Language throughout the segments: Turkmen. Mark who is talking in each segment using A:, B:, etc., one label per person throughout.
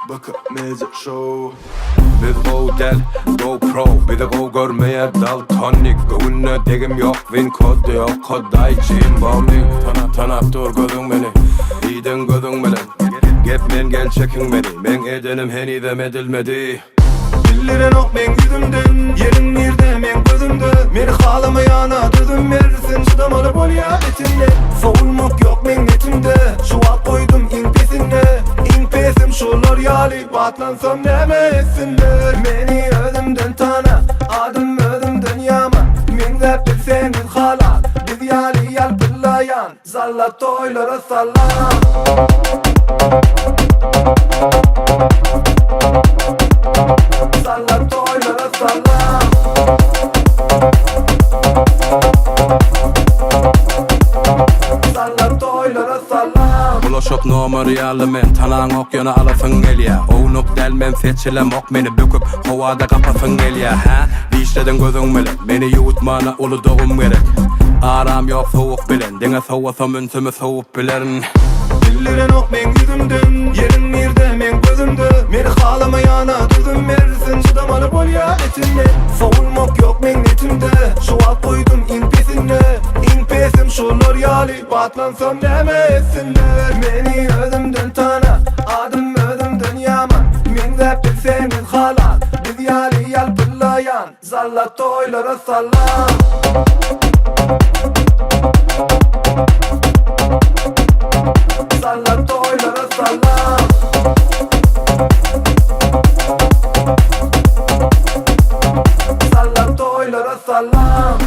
A: BK Media Show. Biz gowy däl, go pro, bizi gowy görmeýär daltonik Göwünde degim ýok, win kody ýok, kodaý jim bombing Tanap, tanap dur gözüň meni, diýdiň gözüň bilen Gep men gel çekiň meni, meň edenim henizem edilmedi.
B: Bildirenok meň ýüzümden Ýeriň nirde meň gözümde Meni halamaýana dözüm bersin Çydamaly bolýa etinde Sowulmak ýok meň netimde Şu wagt goýdum iň pesinde Iň pesim şolar ýaly Batlansam näme etsinler Meni özümden tana Adym özümden ýaman Meňzäp bilseňiz halal Biz ýaly ýalpyllaýan Zalla toýlara salam. Zalla toýlara salam. Zalla toýlara salam.
A: Bulaşyk nomer ýaly men tanaňok ýöne alasyň gelýä Ownuk däl men seçilemok meni böküp howada gapasyň gelýä hä Dişlediň gözüň bilen meni ýuwutmana uly dogum gerek Aram ýok sowuk bilen diňe sowasam ünsümi sowup bilerin.
B: Bildirenok meň ýüzümden Ýeriň nirde meň gözümde Meni halamaýana dözüm bersin Çydamaly bolýa etinde Sowulmak ýok meň netimde Şu wagt goýdum iň pesinde Iň pesim şolar ýaly Batlansam näme etsinler Meni özümden tana Adym özümden ýaman Meňzäp bilseňiz halal Biz ýaly ýalpyllaýan Zalla toýlara salam. Zalla toýlara salam. Zalla toýlara salam.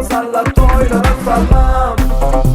B: Zalla toýlara salam.